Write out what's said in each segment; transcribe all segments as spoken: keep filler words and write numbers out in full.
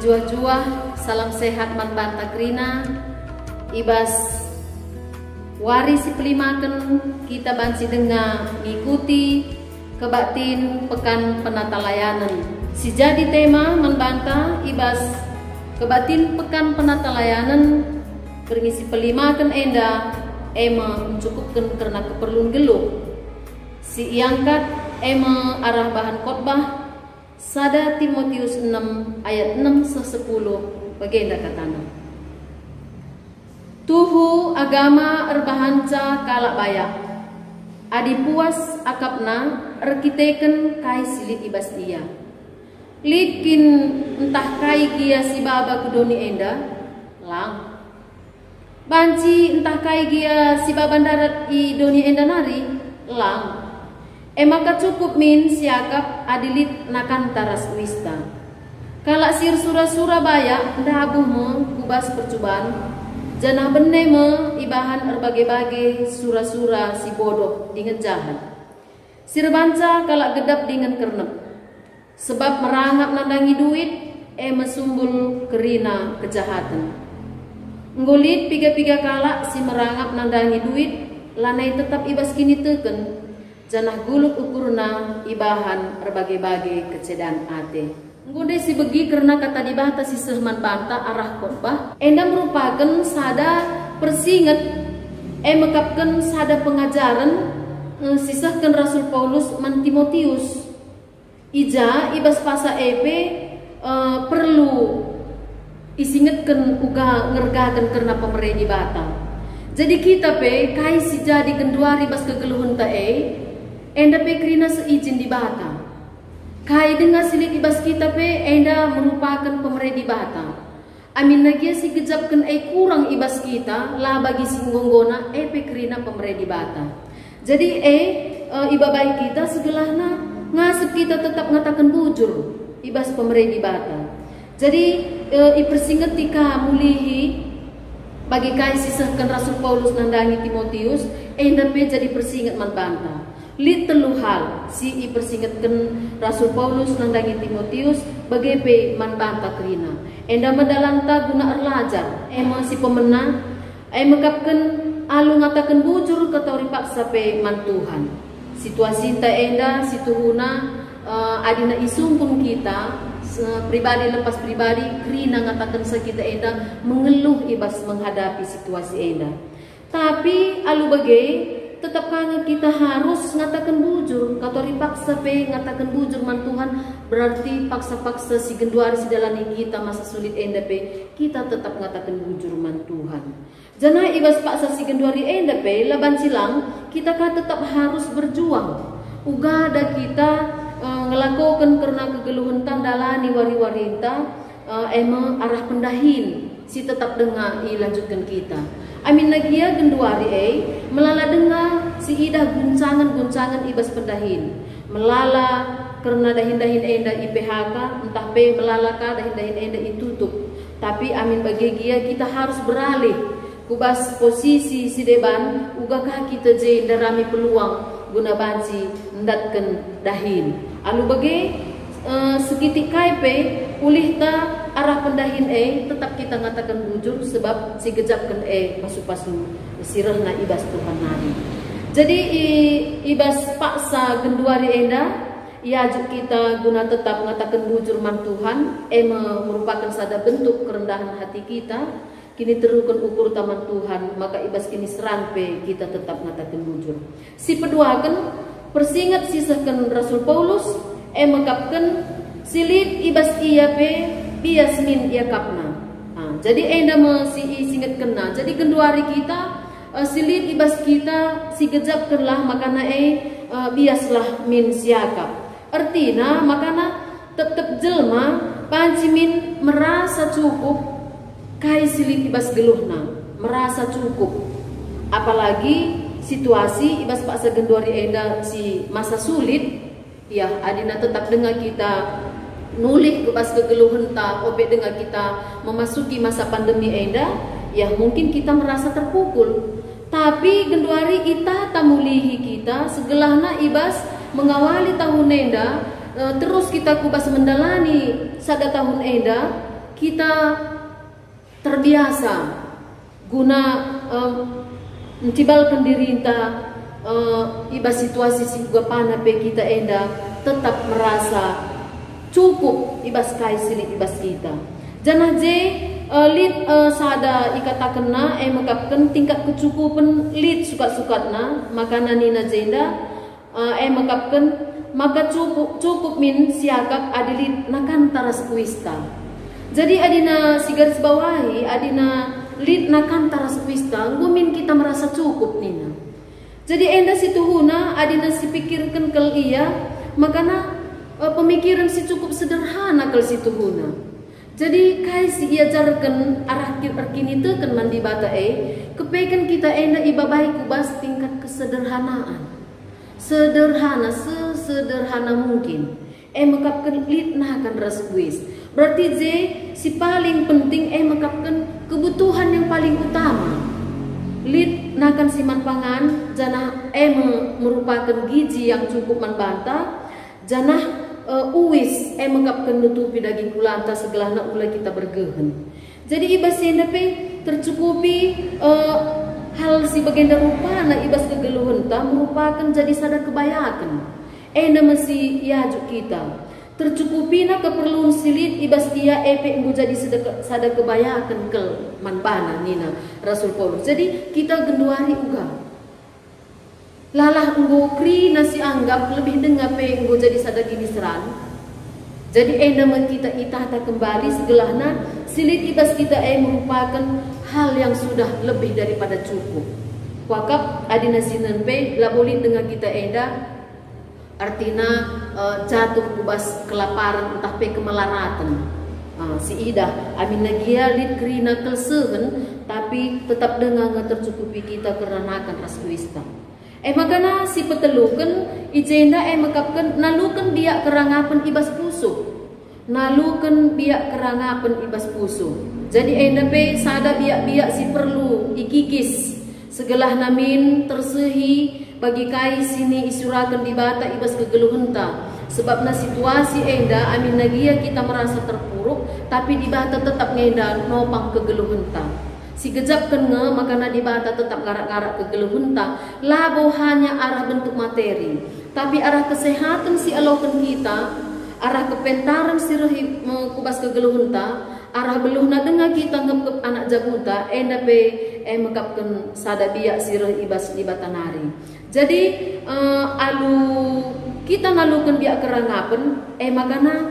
Juah-juah, salam sehat man banta kerina. I bas wari si pelimaken kita banci denga ngikuti kebaktin Pekan Penatalayanen. Si jadi tema man banta i bas kebaktin Pekan Penatalayanen berngi si pelimaken enda e me mencukupken kerna keperlun geluh. Si iangkat e me arah bahan khotbah, sada Timotius enem ayat enem seh sepuluh, bagenda katana, "Tuhu agama erbahanca kalak bayak. Adi puas akapna erkiteken kai si lit i bas ia. Lit kin ntah kai gia si baba ku doni enda? Lang. Banci ntah kai gia si baba ndarat i doni enda nari? Lang. E maka cukup min siakap adi lit nakanta ras uista. Kalak si ersura-sura bayak ndabuh me ku bas percuban, janah bene me ibahan erbage-bage sura-sura si bodoh dingen jahat. Si erbanca kalak gedap dingen kernep. Sebab merangap nandangi duit, e me sumbul kerina kejahaten. Enggo lit piga-piga kalak si merangap nandangi duit, lanai tetap i bas kiniteken, janah gulut ukurna ibahan erbage-bage kecedan ate." Enggo ndai sibegi kerna Kata Dibata si seh man banta arah khotbah, enda merupaken sada persinget, e mekapken sada pengajaren, eh, si sehken Rasul Paulus man Timotius. I ja i bas paksa e pe, eh, perlu isingetken uga ngergaken kerna pemere Dibata. Jadi kita pe kai si jadi genduari bas kegeluhenta e, enda pe kerina seijin Dibata. Kai denga si lit i bas kita pe enda merupaken pemere Dibata. Aminna gia si gejapken e kurang i bas kita, la bagi si enggo-enggona, e pe kerina pemere Dibata. Jadi e, e, ibabai kita segelahna ngasep kita tetap ngataken bujur i bas pemere Dibata. Jadi, e, ipersingeti ka mulihi bagi kai si sehken Rasul Paulus nandangi Timotius, enda pe jadi persinget man banta. Lit telu hal si ipersingetken Rasul Paulus nandangi Timotius, bage pe man banta kerina. Enda me dalanta guna erlajar, e me si pemena, e mekapken alu ngataken bujur katawari paksa pe man Tuhan. Situasita enda si tuhuna, eh, adina isungkun kita, se-, pribadi lepas pribadi, kerina ngatakensa kita enda mengeluh i bas menghadapi situasi enda. Tapi alu bage, tetap ka nge kita harus ngataken bujur, katawari paksa pe ngataken bujur man Tuhan, berarti paksa-paksa si genduari si dalani kita masa sulit enda pe, kita tetap ngataken bujur man Tuhan. Janah i bas paksa si genduari enda pe la banci lang, kita ka tetap harus berjuang. Uga da kita, eh, ngelakoken kerna kegeluhenta ndalani wari-warinta, eh, e me arah pendahin si tetap denga ilanjutken kita. Aminna gia genduari e, melala denga si idah guncangen-guncangen i bas pendahin. Melala kerna dahin-dahin enda i P H K, ntah pe melala ka dahin-dahin enda itutup. Tapi amin bage gia kita harus beralih ku bas posisi si deban, uga ka kita je ndarami peluang guna banci ndatken dahin. Alu bage, eh, sekitik kai pe ulihta arah pendahin e, tetap kita ngataken bujur, sebab si gejapken e pasu-pasu si rehna i bas Tuhan nari. Jadi i, i bas paksa genduari enda, iajuk kita guna tetap ngataken bujur man Tuhan, e me merupaken sada bentuk kerendahan hati kita, kiniteruken ukurta man Tuhan, maka i bas kiniseran pe kita tetap ngataken bujur. Si peduaken, persinget si sehken Rasul Paulus, e mekapken si lit i bas ia pe bias min iakapna. Ah, jadi enda me si isingetkenna. Jadi genduari kita, eh, si lit i bas kita, si gejapkenlah makana e, eh, biaslah min siakap. Ertina makana tep-tep jelma banci min merasa cukup kai si lit i bas geluhna, merasa cukup. Apalagi situasi i bas paksa genduari enda si masa sulit, ya, adina tetap denga kita nulih ku bas kegeluhenta, ope denga kita memasuki masa pandemi enda, ya, mungkin kita merasa terpukul. Tapi genduari itata mulihi kita, segelahna i bas mengawali tahun enda, eh, terus kita ku bas mendalani sada tahun enda, Kita terbiasa guna, em, entibalken dirinta, eh, i bas situasi si uga pana pe kita enda tetap merasa cukup i bas kai si lit i bas kita. Janah je, eh, lit, eh, sada ikatakenna, e mekapken tingkat kecukupen lit sukat-sukatna, makana nina jenda, Eh, e mekapken maka cukup, cukup min siakap adi lit nakanta ras uista. Jadi adina sigarisbawahi, adina lit nakanta ras uista, enggo min kita merasa cukup nina. Jadi enda situhuna adina sipikirken kal ia, makana, eh, pemikiren si cukup sederhana kal situhuna. Jadi kai si iajarken arah ki-, erkiniteken man Dibata e, kepeken kita enda ibabai ku bas tingkat kesederhanaan. Sederhana, sesederhana mungkin. E mekapken lit nakan ras uis. Berarti je si paling penting e mekapken kebutuhan yang paling utama. Lit nakan si man pangan, janah e me-, merupaken gizi yang cukup man banta, janah, eh, uis e mekapken nutupi daging kulanta segelahna ula kita bergehen. Jadi i bas enda pe tercukupi, eh, hal si bagenda rupana i bas kegeluhenta merupaken jadi sada kebayaken. Enda me si iajuk kita. Tercukupina keperlun si lit i bas ia e pe enggo jadi sedeke-, sada kebayaken kal man bana, nina Rasul Paulus. Jadi kita genduari uga. Lalah enggo kerina si anggap lebih denga pe enggo jadi sada kiniseran. Jadi enda me kita itata kembali segelahna si lit i bas kita e merupaken hal yang sudah lebih daripada cukup. Kuakap adina sinen pe labo lit denga kita enda, artina, eh, jatuh ku bas kelaparen ntah pe kemelaraten. Eh, si idah, aminna gia lit kerina kal sehen, tapi tetap denga nge tercukupi kita kerna nakan ras uista. E makana si peteluken, i jenda e mekapken naluken biak kerangapen i bas pusuh. Naluken biak kerangapen i bas pusuh. Jadi enda pe sada biak-biak si perlu ikikis, segelahna min tersehi bagi kai si ni isuraken Dibata i bas kegeluhenta. Sebabna situasi enda aminna gia kita merasa terpuruk, tapi Dibata tetap ngenda nopang kegeluhenta. Sigejapken nge makana Dibata tetap ngarak-ngarak kegeluhenta, labo hanya arah bentuk materi, tapi arah kesehaten si aloken kita, arah kepentaren si reh i, me, ku bas kegeluhenta, arah beluhna denga kita ngepkep anak jabunta, enda pe e mekapken sada biak si reh i bas Dibata nari. Jadi, eh, alu kita naluken biak kerangapen, e makana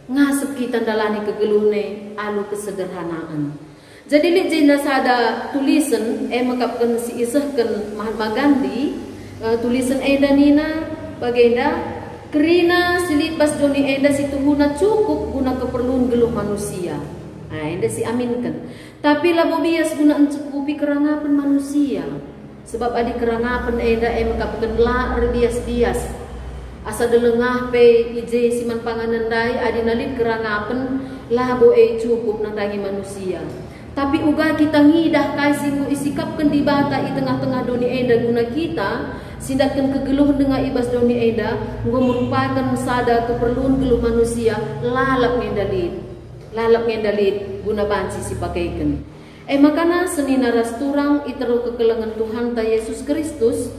ngasep kita ndalani kegeluhen e alu kesederhanaan. Jadi lit jenda sada tulisen, e mekapken si isehken Mahatma Gandhi, eh, tulisen enda nina bagenda, kerina si lit bas doni enda situhuna cukup guna keperlun geluh manusia. Ah, enda si aminken. Tapi labo bias guna encukupi kerangapen manusia. Sebab adi kerangapen enda e mekapken la erbias-bias. Asa delengah pe i je si man panganen ndai, adi na lit kerangapen, labo e cukup nandangi manusia. Tapi uga kita ngidah kai si enggo isikapken Dibata i tengah-tengah doni enda guna kita, si ndatken kegeluhen denga i bas doni enda, enggo merupaken sada keperlun geluh manusia, lalap nge enda lit. Lalap nge enda lit guna banci sipakeken. E makana senina ras turang i teruh kekelengen Tuhanta Yesus Kristus,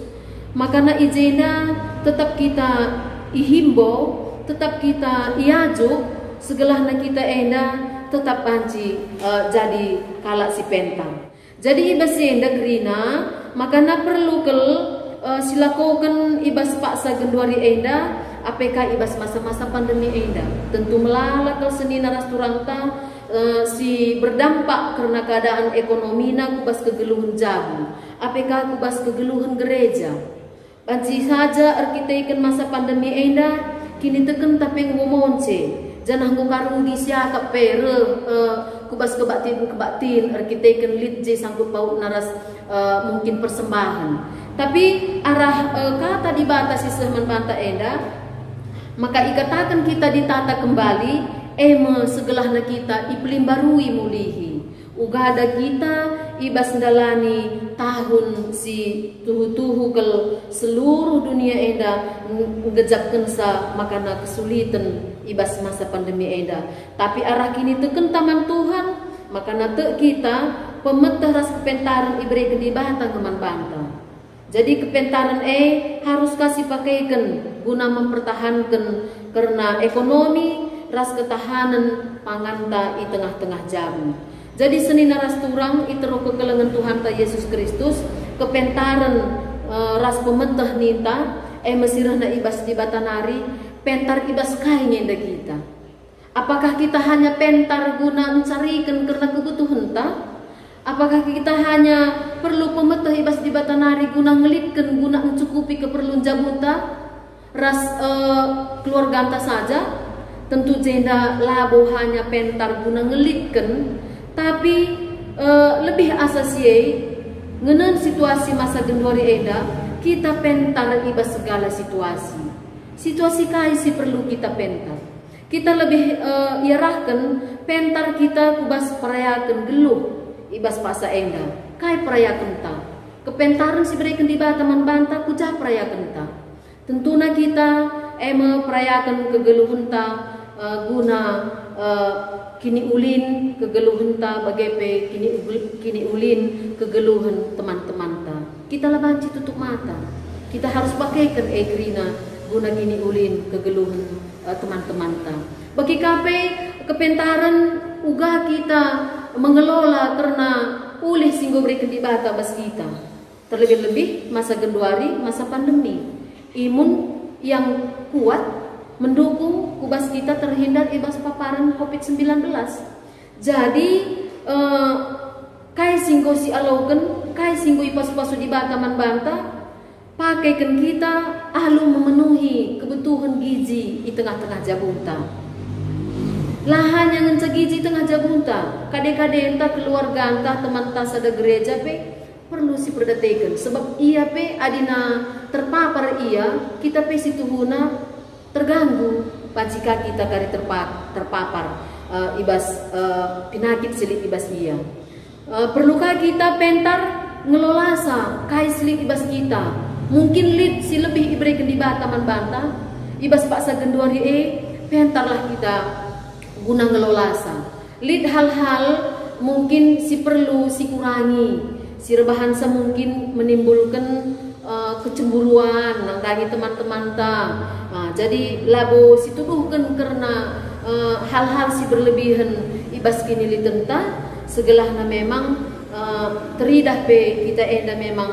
makana i jenda tetap kita ihimbau, tetap kita iajuk, segelahna kita enda tetap banci, eh, jadi kalak si pentar. Jadi i bas si enda kerina, makana perlu kal, eh, silakoken i bas paksa genduari enda, A P K i bas masa-masa pandemi enda. Tentu melala kal senina ras turangta, eh, si berdampak kerna keadaan ekonomina ku bas kegeluhen jabu, A P K ku bas kegeluhen gereja. Banci saja erkiteken masa pandemi enda, kinitekenta pe enggo monce, janah enggo karudi siakap pe reh, eh, ku bas kebaktin-kebaktin erkiteken lit je sangkut pautna ras, eh, mungkin persembahen. Tapi arah, eh, kata Dibata si seh man banta enda, maka ikataken kita ditata kembali, e me segelahna kita ipelimbarui mulihi. Uga da kita i bas ndalani tahun si tuhu-tuhu kal seluruh dunia enda nggejapkensa makana kesuliten i bas masa pandemi enda. Tapi arah kinitekenta man Tuhan, makana tek kita pemeteh ras kepentaren ibereken Dibata nge man banta. Jadi kepentaren e harus ka sipakeken guna mempertahanken kerna ekonomi ras ketahanen panganta i tengah-tengah jabu. Jadi senina ras turang i teruh kekelengen Tuhanta Yesus Kristus, kepentaren, eh, ras pemeteh ninta, e me si rehna i bas Dibata nari, pentar i bas kai nge enda kita? Apakah kita hanya pentar guna ncariken kerna kebutuhenta? Apakah kita hanya perlu pemeteh i bas Dibata nari guna ngelitken guna ncukupi keperlun jabuta ras, eh, keluarganta saja? Tentu jenda labo hanya pentar guna ngelitken, tapi, eh, lebih asa si e, ngenen situasi masa genduari enda, kita pentar i bas segala situasi. Situasi kai si perlu kita pentar? Kita lebih, eh, iarahken pentar kita ku bas perayaken geluh i bas paksa enda. Kai perayakenta? Kepentaren si ibereken Dibata man banta ku ja perayakenta? Tentuna kita e me perayaken kegeluhenta, eh, guna, eh, kiniulin kegeluhenta bage pe kiniul-, kiniulin kegeluhen teman-temanta. Kita la banci tutup mata. Kita harus pakeken e kerina guna kiniulin kegeluhen, eh, teman-temanta. Bagi ka pe kepentaren uga kita mengelola kerna ulih si enggo ibereken Dibata bas kita. Terlebih-lebih masa genduari, masa pandemi. Imun yang kuat mendukung ku bas kita terhindar i bas paparan covid sembilan belas. Jadi, eh, kai si enggo sialoken, kai si enggo ipasu-pasu Dibata man banta, pakeken kita alu memenuhi kebutuhen gizi i tengah-tengah jabunta. La hanya ngenca gizi i tengah jabunta, kade-kadenta, keluarganta, temanta sada gereja pe perlu siperdiateken, sebab ia pe adina terpapar ia, kita pe situhuna terganggu, banci ka kita kari terpa-, terpapar, eh, i bas, eh, penakit si lit i bas ia. Eh, perlu ka kita pentar ngelolasa kai si lit i bas kita. Mungkin lit si lebih ibereken Dibata man banta, i bas paksa genduari e, pentarlah kita guna ngelolasa. Lit hal-hal mungkin si perlu sikurangi, si erbahansa mungkin menimbulken, eh, kecemburuan nandangi teman-temanta. Ah, jadi labo situduhken kerna, eh, hal-hal si berlebihen i bas kinilitenta, segelahna memang, eh, teridah pe kita enda memang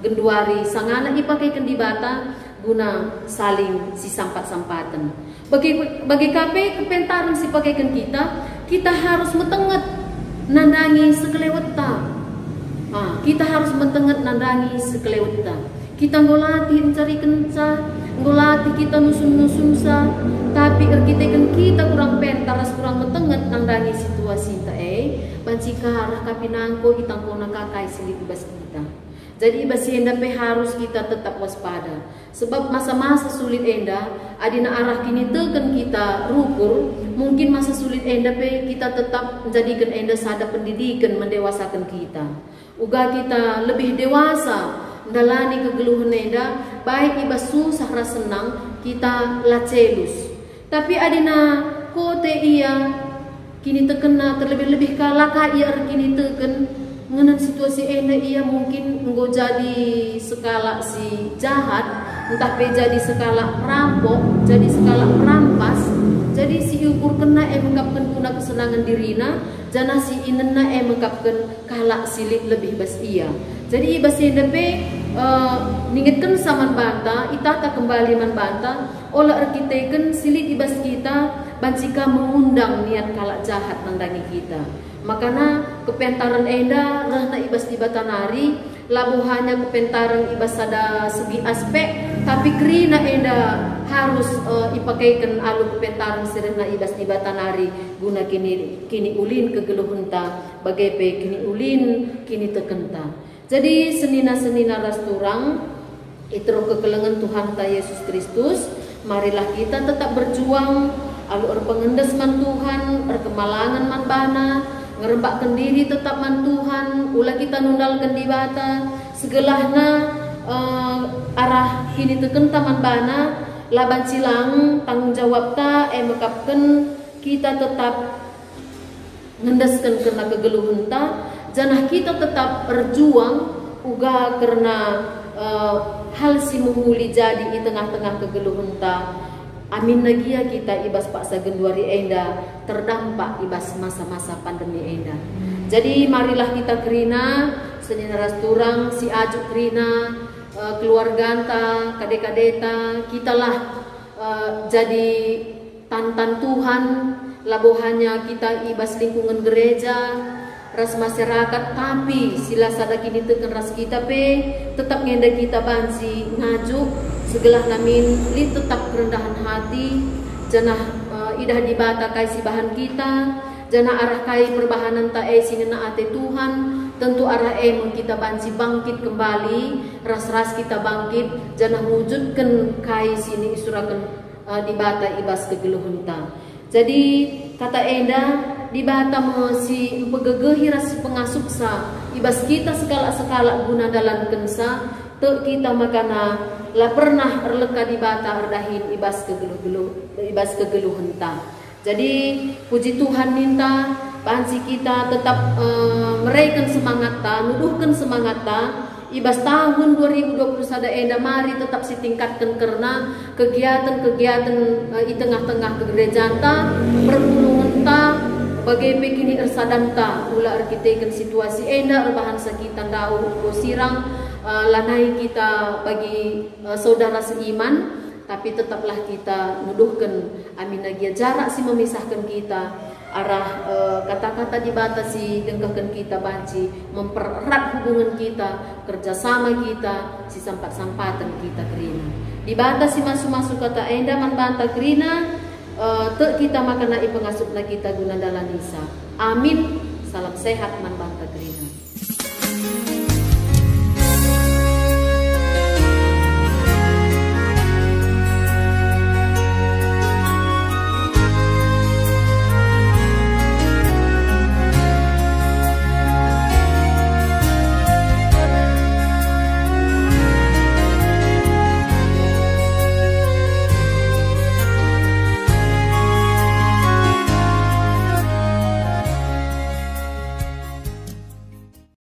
genduari sangana ipakeken Dibata guna saling sisampat-sampaten. Bagi, bagi ka pe kepentaren si pakeken kita, kita harus metenget nandangi sekelewetta. Ah, kita harus metenget nandangi sekelewetta. Kita enggo latih encarikenca, enggo latih kita nusun-nusunsa, tapi erkiteken kita kurang pentar ras kurang metenget nandangi situasinta e, banci ka arah ka pinangko itangkona ka kai si lit i bas kita. Jadi i bas si enda pe harus kita tetap waspada. Sebab masa-masa sulit enda, adina arah kiniteken kita rukur, mungkin masa sulit enda pe kita tetap njadiken enda sada pendidiken mendewasaken kita. Uga kita lebih dewasa ndalani kegeluhen enda, baik i bas susah ras senang, kita la celus. Tapi adina kote ia kinitekenna, terlebih-lebih ka la ka ia erkiniteken, ngenen situasi enda ia mungkin enggo jadi sekalak si jahat, ntah pe jadi sekalak perampok, jadi sekalak perampas. Jadi si iukurkenna e mekapken guna kesenangen dirina, janah si inenna e mekapken kalak si lit lebih bas ia. Jadi i bas enda pe, eh, ningetkensa man banta, itata kembali man banta, ola erkiteken si lit i bas kita banci ka mengundang niat kalak jahat nandangi kita. Makana kepentaren enda rehna i bas Dibata nari, labo hanya kepentaren i bas sada segi aspek, tapi kerina enda harus, eh, ipakeken alu kepentaren si rehna i bas Dibata nari guna kini, kiniulin kegeluhenta, bage pe kiniulin kinitekenta. Jadi, senina-senina ras turang, i teruh kekelengen Tuhanta Yesus Kristus, marilah kita tetap berjuang alu erpengendes man Tuhan, erkemalangen man baNa, ngerembakken diri tetap man Tuhan, ula kita nundalken Dibata, segelahna, eh, arah kinitekenta man baNa, la banci lang tanggung jawabta, e mekapken kita tetap ngendesken kerna kegeluhenta, janah kita tetap erjuang uga kerna, eh, hal si mehuli jadi i tengah-tengah kegeluhenta. Aminna gia kita i bas paksa genduari enda terdampak i bas masa-masa pandemi enda. Jadi marilah kita kerina, senina ras turang, si ajuk kerina, eh, keluarganta, kade-kadeta, kitalah, eh, jadi tantan Tuhan, labo hanya kita i bas lingkungan gereja ras masyarakat, tapi si la sada kiniteken ras kita pe tetap ngenda kita banci ngajuk, segelahna min lit tetap kerendahan hati, janah, eh, idah Dibata kai si bahan kita, janah arah kai perbahanenta e si ngena ate Tuhan, tentu arah e me kita banci bangkit kembali, ras-ras kita bangkit, janah ngujutken kai si niisuraken eh, Dibata i bas kegeluhenta. Jadi, kata enda, Dibata me si mpegegehi ras si pengasupsa i bas kita sekalak-sekalak guna ndalankensa, tek kita makana la pernah erleka Dibata erdahin i bas kegeluh-geluh, i bas kegeluhenta. Jadi, puji Tuhan ninta, banci kita tetap, eh, mereken semangatta, nuduhken semangatta, i bas tahun dua ribu dua puluh sada enda mari tetap sitingkatken kerna kegiaten-kegiaten, eh, i tengah-tengah gegerejanta, perpulungenta, bage pe kinisersadanta, ula erkiteken situasi enda erbahansa kita ndauh enggo sirang, eh, lanai kita bagi, eh, saudara seiman, tapi tetaplah kita nuduhken aminna gia jarak si memisahken kita, arah, eh, kata-kata Dibata si dengkehken kita banci mempererat hubungen kita, kerjasama kita, si sampat-sampaten kita kerina. Dibata si masu-masu kata enda man banta kerina, eh, tek kita makana ipengasupna kita guna ndalanisa. Amin. Salam sehat man banta kerina.